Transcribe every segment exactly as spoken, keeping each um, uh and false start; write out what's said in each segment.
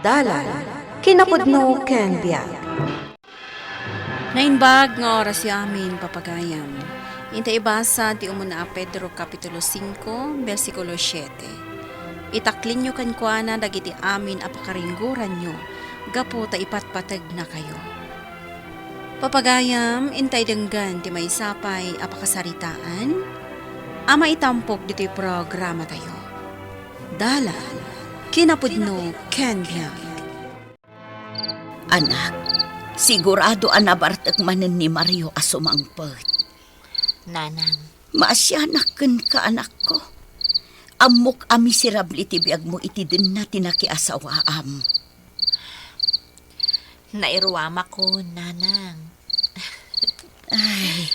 Dalan, kinapudno ken biag. Naimbag nga oras ti amin, papagayam. Inta ibasa ti umuna a Pedro Kapitulo singko, bersikulo siete. Itaklinyo kenkuana dagiti amin a pakaringgoranyo gapu ta ipatpategnakayo. Papagayam, intay denggen ti maysa pay a pakasaritaan a maitampok ditoy programatayo. Dalan, kinapudno, ken biag. Anak, sigurado a nabartek manen ni Mario a sumangpet. Nanang. Maasianak kenka, anakko. Ammok a miserable ti biagmo iti denna ti nakiasawaam. Nairuamakon, Nanang. Ay,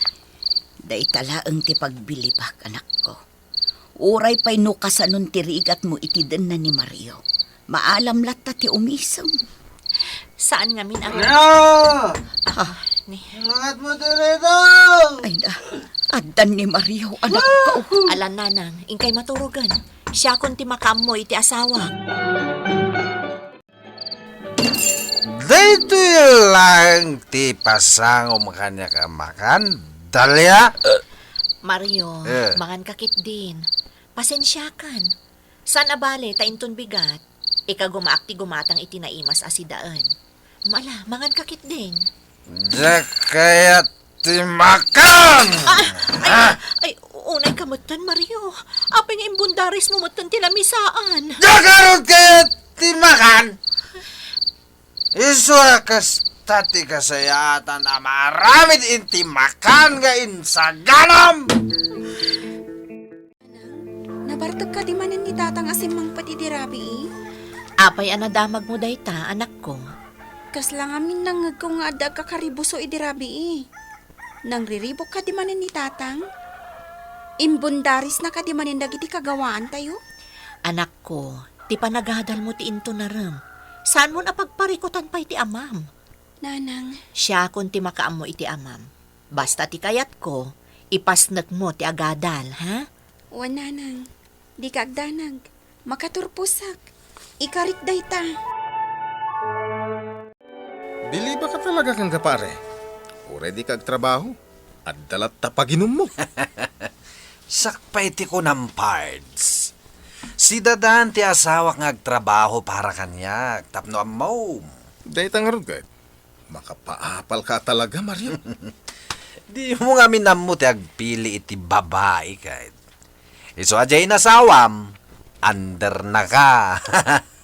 dayta laeng ti pagbilibak, anakko. Uray pay no kasanon ti rigatmo iti denna ni Mario, maalam latta ti umisem. Saan ngamin a Mario! Ah. Ni Ilangat mo dito! Ay na, addan ni Mario, anakko. Ala, Nanang, inkay maturogen. Siakon ti makaammo iti asawa. Daytoy laeng ti pasangom kaniak a makan, Dalia? Mario, Eh. mangan ka ketdin. Pasensiakan. Saan a bale ta inton bigat, ikagumaak ti gumatang iti naimas a sidaen. Ala, mangan ka ketdin. Diak kayat ti makan! Ah, ay, Ah! ay, unay ka metten, Mario. Apay nga imbundaris mo metten ti lamisaan? Diak ngarud kayat ti makan! Isu a kasta ti kasayaatan a maaramid iti makan nga insaganam! Nabartek kadi manen ni Tatang a simmangpet idi rabii? Apay a nadamagmo dayta, anakko? Kasla ngamin nangngegko nga adda agkakaribuso idi rabii. Nangriribuk kadi manen ni Tatang? Imbundarisna kadi manen dagiti kagawaantayo? Anakko, ti panagadalmo ti intunarem. Saanmon a pagparikutan pay ti amam. Nanang. Siakon ti makaammo iti amam. Basta ti kayatko, ipasnekmo ti agadal, ha? Wen, Nanang. Dika agdanag. Makaturposak. Ikarik dayta. Bilibaka talaga kenka, pare. Uray dika agtrabaho, adda latta paginummo. Sakbay ti kunam, Pards. Sidadan ti asawak nga agtrabaho para kaniak, tapno ammom. Dayta ngarud, ket makapaapalka talaga, Mario. Dimo ngamin ammo ti agpili iti babai, ket isu a diay nasawam, undernaka.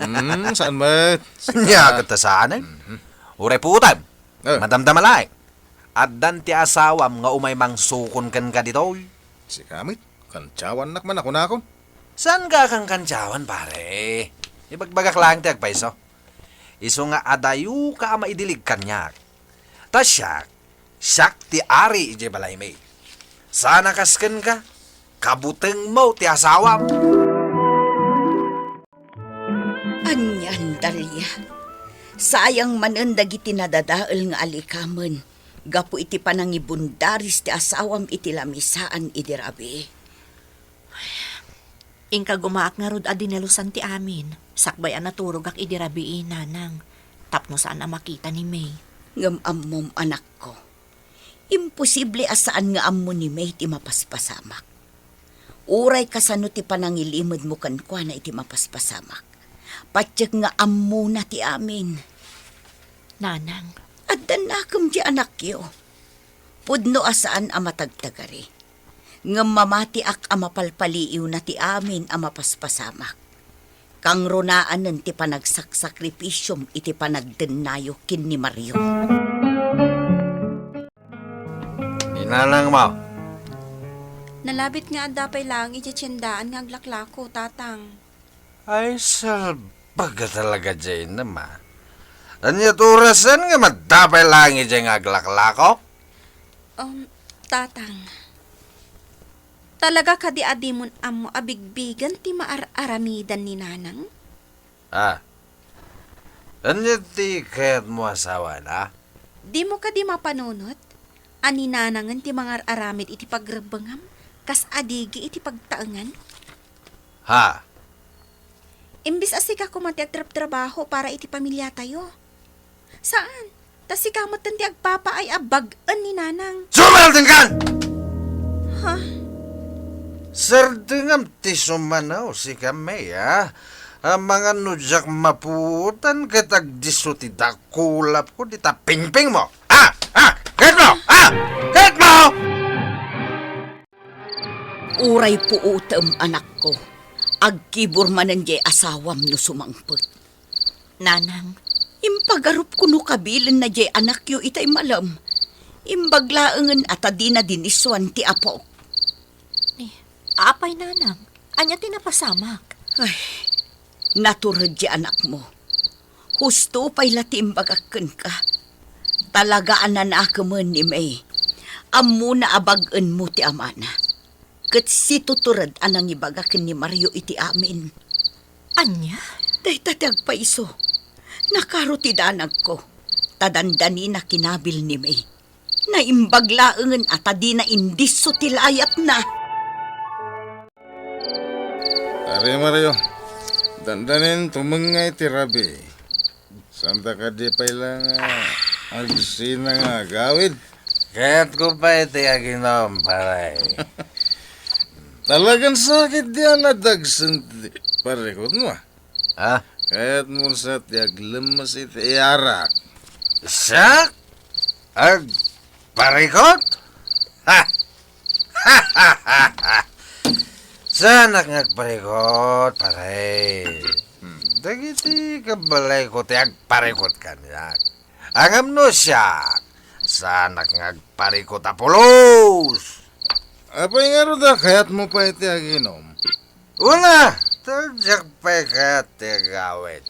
Hmm, saan met? Nia, ket ta saan, eh? Mhm. Uray putem. Eh. Madamdama laeng. Addan ti asawam nga umay mangsukon kenka ditoy. Sika met, kantsawannak man a kunakon. Saanka a kankantsawan, pare? Ibagbagak laeng ti agpayso. Isu nga adayoka a maidilig kaniak. Ta siak, siak ti ari idiay balaymi. Saan a kas kenka, kabutengmo ti asawam. Anian, Dalia. Sayang manen dagiti nadadael nga alikamen gapu iti panangibundaris ti asawam iti lamisaan idi rabii. Inka gumaak ngarud a dinelusan ti amin, sakbay a naturogak idi rabii, Nanang, tapno saan a makita ni May. Ngem ammom, anakko, imposible a saan nga ammo ni May ti mapaspasamak. Uray kasano ti panangilimedmo kenkuana iti mapaspasamak, patiek nga ammona ti amin. Nanang. Addan nakem ti anakyo. Pudno a saan a matagtagari. Ngem mamatiak a mapalpaliiwna ti amin a mapaspasamak. Kangrunaanen ti panagsaksakripisyom iti panagdennayo ken ni Mario. Ni nanangmo? Nalabit nga adda pay laeng idiay tiendaan nga aglaklako, Tatang. Ay, salbag ka talaga, Jaina, ma. Ania ti orasen nga adda pay laeng idiay nga aglaklako? Um, Tatang, talaga kadi a dimon ammo a bigbigen ti maar-aramidan ni Nanang? Ah. Ania ti kayatmo a sawana? Dimo kadi mapanunot a ni Nanangen ti mangar-aramid iti pagrebbengam kas adigi iti pagtaengan? Ha? Imbes a sika koma ti agtrabtrabaho para iti pamiliatayo. Saan, ta sika metten ti agpapaay a bag-en ni Nanang. Sumaltenkan! Ha? Sardengam ti sumanaw, sika, May, a? Amangan no diak mapuotan ket agdisso ti dakulapko dita pingpingmo. Ha? Ha? Ket mo? Ha? Ket mo? Uray puotem, anakko, agkibor manen diay asawam no sumangpet. Nanang, impagarupko no kabilenna diay anakyo itay malem. Imbag laengen a ta dina dinissuan ti apok. Eh, apay, Nanang? Ania ti napasamak? Ay, natured diay anakmo. Husto pay la ti imbagak kenka. Talaga a nanakemen ni May. Ammona a bag-enmo ti amana. Ket situtured a nangibaga ken ni Mario iti amin. Ania? Dayta ti agpayso. Nakaro ti danagko. Ta dandanina kinabil ni May. Naimbag laengen a ta dina indisso ti layatna. Pare Mario, dandanin tumengngay ti rabii. Santa kadi pay la nga agsina nga agawid? Kayatko pay ti aginom, pare. Talagan sakit diay a nadagsen ti parikutmo, a. Ha? Kayatmo sa ti aglemmes iti arak. Siak? Agparikut? Ha! Saanak nga agparikut, pare. Hmm. Dagiti kabalayko ti agparikut kaniak. Ngem no siak, saanak nga agparikut a pulos. Apay ngarud a kayatmo pay ti aginom? Wen a, ta diak pay kayat ti agawid.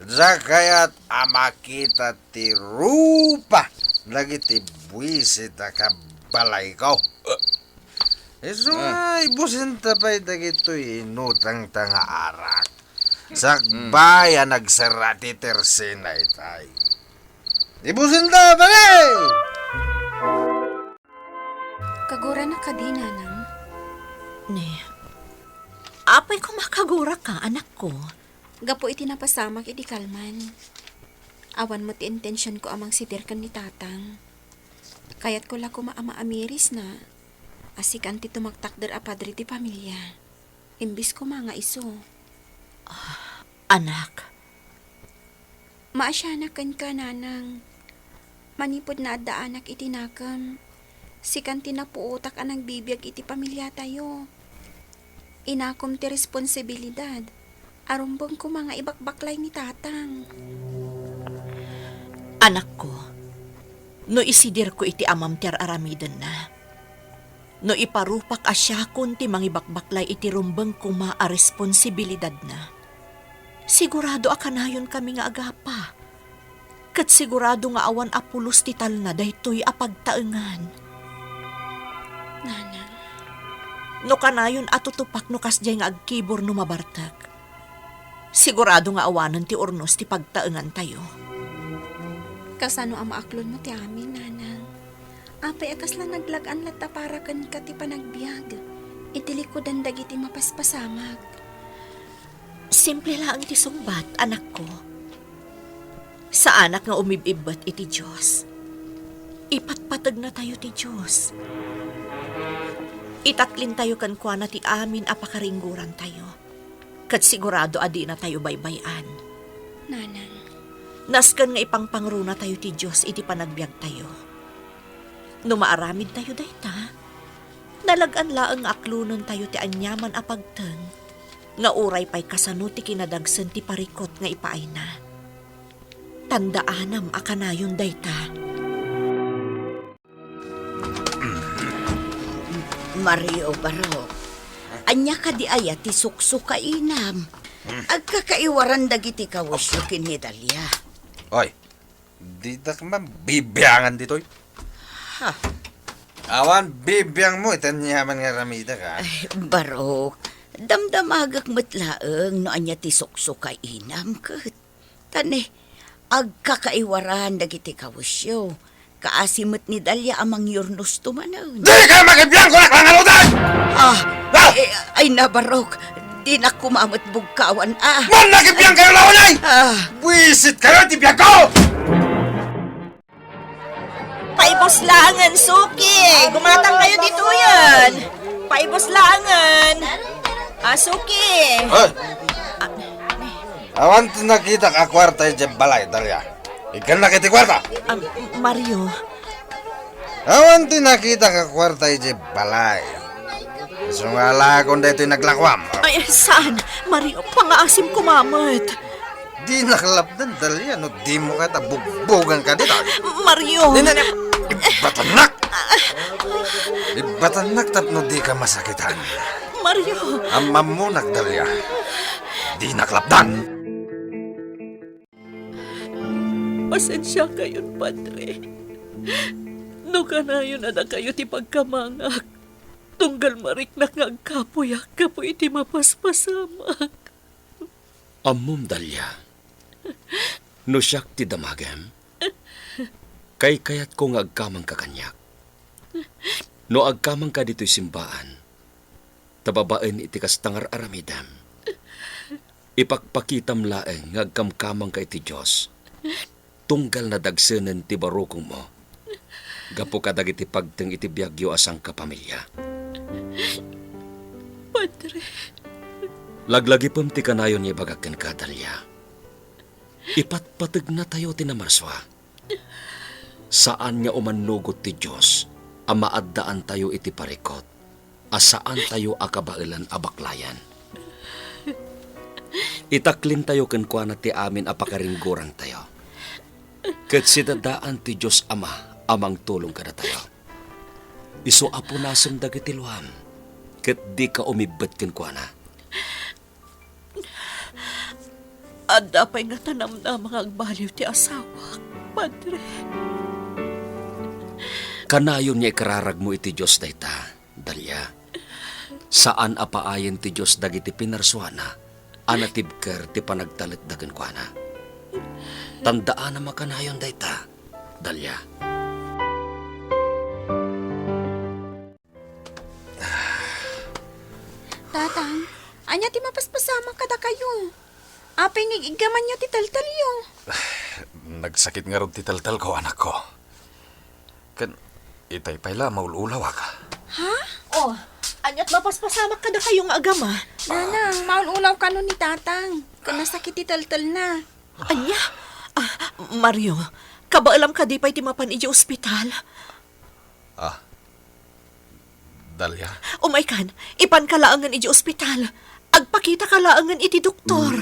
Diak kayat a makita ti rupa dagiti buisit a kabalayko. Isu nga, ah, ibusenta pay dagitoy inutangta nga arak. Sakbay a nagserra ti tersena itay. Ibusenta, pare! Kaguranak kadi, Nanang? Ne, apay koma kaguraka, anakko? Gapu iti napasamak idi kalman, awan met ti intensionko a mangsidir ken ni Tatang. Kayatko la koma a maamirisna a sikan ti tumaktakder a padre ti pamilia. Imbes koma nga isu. Ah, anak. Maasianak kenka, Nanang. Manipud naaddaanak iti nakem, sikan ti napuotak a nagbibiag iti pamiliatayo. Inakom ti responsibilidad a rumbeng koma nga ibakbaklay ni Tatang. Anakko, no isidirko iti amam ti ar-aramidenna, no iparupak a siakon ti mangibakbaklay iti rumbeng koma a responsibilidadna, sigurado a kanayonkami nga agapa. Ket sigurado nga awan a pulos ti talna daytoy a pagtaengan. Nanang. No kanayon a tutupak no kasdiay nga agkibor no mabartek, sigurado nga awanen ti urnos ti pagtaengantayo. Kasano a maaklonmo ti amin, Nanang? Apay a kasla naglag-an latta para kenka ti panagbiag iti likudan dagiti mapaspasamak? Simple laeng ti sungbat, anakko. Saanak nga umib-ibbet iti Dios. Ipatpategnatayo ti Dios. Itaklintayo kenkuana ti amin a pakaringgorantayo. Ket sigurado a dinatayo baybay-an. Nanang. Nasken nga ipangpangronatayo ti Dios iti panagbiagtayo. No maaramidtayo dayta, nalag-an laeng nga aklonentayo ti aniaman a pagteng nga uray pay kasano ti kinadagsen ti parikut nga ipaayna. Tandaanam a kanayon dayta. Mario, Barok, ania kadi aya ti suksok a inam? Agkakaiwaran dagiti kawesyo ken ni Dalia. Oy, ditak man bibiangan ditoy. Ha? Awan bibiangmo iti aniaman nga aramidek, a. Ay, Barok, damdamagek met laeng no ania ti suksok a inam ket. Ta ne, agkakaiwaran dagiti kawesyo. Kaasi met ni Dalia a mangyurnosto manen. Dika makibiang, kunak, langanutan! Ah, ah! Eh, ay na, Barok. Dinak koma met bugkawan, a. Mannakit biang kayo lawanay! Ah. Buisit kayo ti biagko! Paibus laengen, Suki. Gumatang kayo ditoyen. Paibus laengen. Ah, Suki. Ay. Ah, Awan ti nakitak a kuarta idiay balay, Dalia. Ikkannak iti kuarta. Ah, Mario. Awan ti nakitak a kuarta idiay balay. Isu nga alakon daytoy naglakuam. Ay, saan? Mario, pangaasim koma met. Dinak lapdan, Dalia, no dimo kayat a bugbugangka dita. Mario! Nina, nina, ibatannak! Ibatannak tapno dika masakitan. Mario! Ammammonak, Dalia. Dinak lapdan! Pasensiakayon, Padre. No kanayon a dakayo ti pagkamangak, tunggal mariknak nga agkapuyak gapu iti mapaspasamak. Ammom, Dalia, no siak ti damagem, kaykayatko nga agkamangka kaniak. No agkamangka ditoy simbaan, ta babaen iti kasta nga ar-aramidem, ipakpakitam laeng nga agkamkamangka iti Dios, tunggal nadagsenen ti barukongmo gapu kadagiti pagteng iti biagyo a sangkapamilia. Padre. Laglagipem ti kanayon nga ibagak kenka, Dalia. Ipatpategnatayo ti namarsua. Saan nga umannugot ti Dios a maaddaantayo iti parikut a saantayo a kabaelan a baklayan. Itaklintayo kenkuana ti amin a pakaringgorangtayo. Ket sidadaan ti Dios Ama a mangtulong kadatayo. Isu a punasem dagiti luam, ket dika umibbet kenkuana. Adda pay ngata namnama nga agbaliw ti asawak, Padre. Kanayon nga ikararagmo iti Dios dayta, Dalia. Saan a paayen ti Dios dagiti pinarsuana a natibker ti panagtalekda kenkuana. Tandaanam a kanayon dayta, Dalia. Tatang, ania ti mapaspasamak kadakayo? Apay nga igiggamanyo ti teltelyo? Nagsakit ngarud ti teltelko, anakko. Ken itay pay la maul-ulawak. Ha? Oh, ania't mapaspasamak kadakayo nga agama? Nanang, maul-ulaw kano ni Tatang. Ken nasakit ti teltelna. Ania? Ah, Mario, kabaelam kadi pay ti mapan idiay ospital? Ah, Dalia? Umaykan, ipanka laengen idiay ospital. Agpakitaka laengen iti doktor.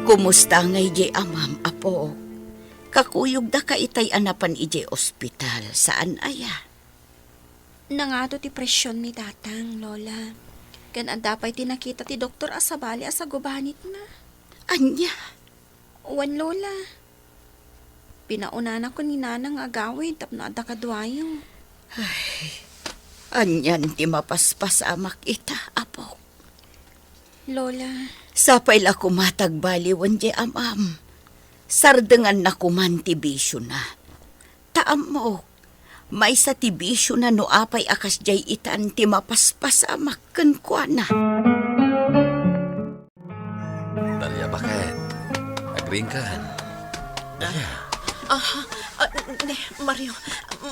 Kumusta ngay diay amam, apo? Kakuyogdaka itay a napan idiay ospital, saan aya? Nangato ti presion ni Tatang, Lola. Ken adda pay ti nakita ti doktor a sabali a sagubanitna. Ania? Wen, Lola. Pinaunanakon ni Nanang nga agawid tapno adda kaduayo. Ay, anian ti mapaspasamak ita, apo? Lola. Sapay la koma ta agbaliwen diay amam. Sardenganna koman ti bisiona. Ta ammok, maysa ti bisiona no apay a kasdiay itan ti mapaspasamak kenkuana. Dalia, baket. Agriingkan. Dalia. Ah, ah, ne, Mario,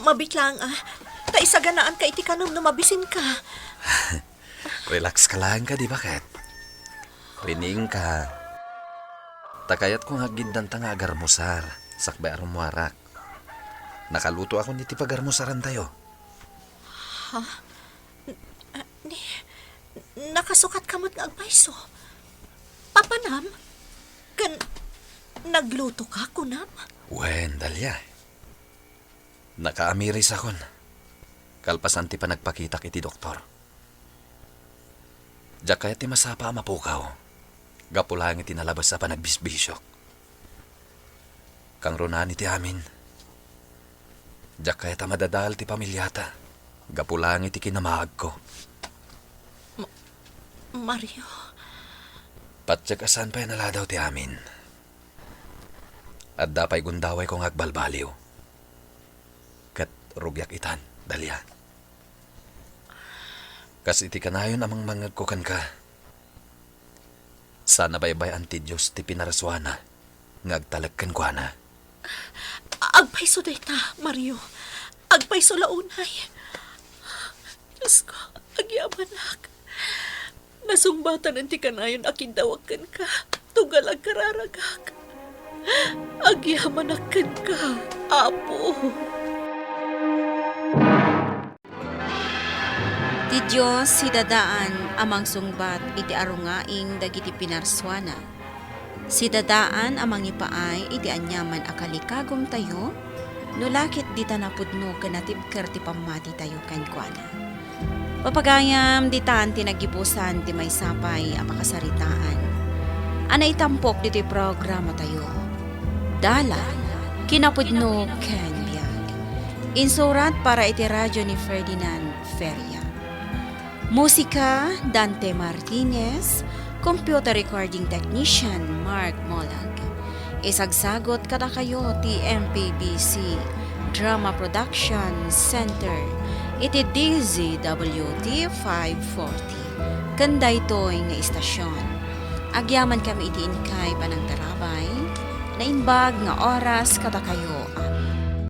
mabiit laeng, ah. Ta isaganaanka iti kanem no mabisinka. Relax ka laeng kadi, baket. Riingka. Ta kayatko nga aggiddanta nga agarmusar, sakbay a rummuarak. Nakalutoakon iti pagarmusarantayo. Ha? N-, ah, ni, nakasukatka met nga agpayso? Papanam? Ken naglutoka, kunam? Wen, Dalia. Nakaamirisakon. Kalpasan ti panagpakitak iti doktor. Diak kayat ti masapa a mapukaw. Gapu laeng iti nalabes a panagbisbisiok. Kangrunaan iti amin. Diak kayat a madadael ti familiata. Gapu laeng iti kinamaagko. Ma-, Mario. Patiek a saan pay a naladaw ti amin. Adda pay gundawayko nga agbalbaliw. Ket rugiak itan, Dalia. Kas iti kanayon a mangmangngegko kenka, saan a baybay-an ti Dios ti pinarsuana nga agtalek kenkuana. Agpayso dayta, Mario. Agpayso la unay. Diosko, agyamanak. Nasungbatanen ti kanayon a kiddawek kenka. Tugal agkararagak. Agyamanak kenka, Apo. Ti Dios sidadaan a mangsungbat iti arungaing dagiti pinarsuana. Sidadaan a mangipaay iti aniaman a kalikagumtayo, no la ket dita napudno ken natibker ti pammatitayo kenkuana. Papagayam, ditan ti naggibusan ti maysa pay a pakasaritaan a naitampok ditoy programatayo. Dalan, kinapudno ken biag. Insurat para iti radyo ni Ferdinand Feria. Musika, Dante Martinez. Computer recording technician, Mark Molag. Isagsagot kadakayo ti M P B C Drama Production Center iti D Z W T five forty. Ken daytoy nga istasion, agyamankami iti inkay panangtarabay. Naimbag nga oras kadakayo, amin.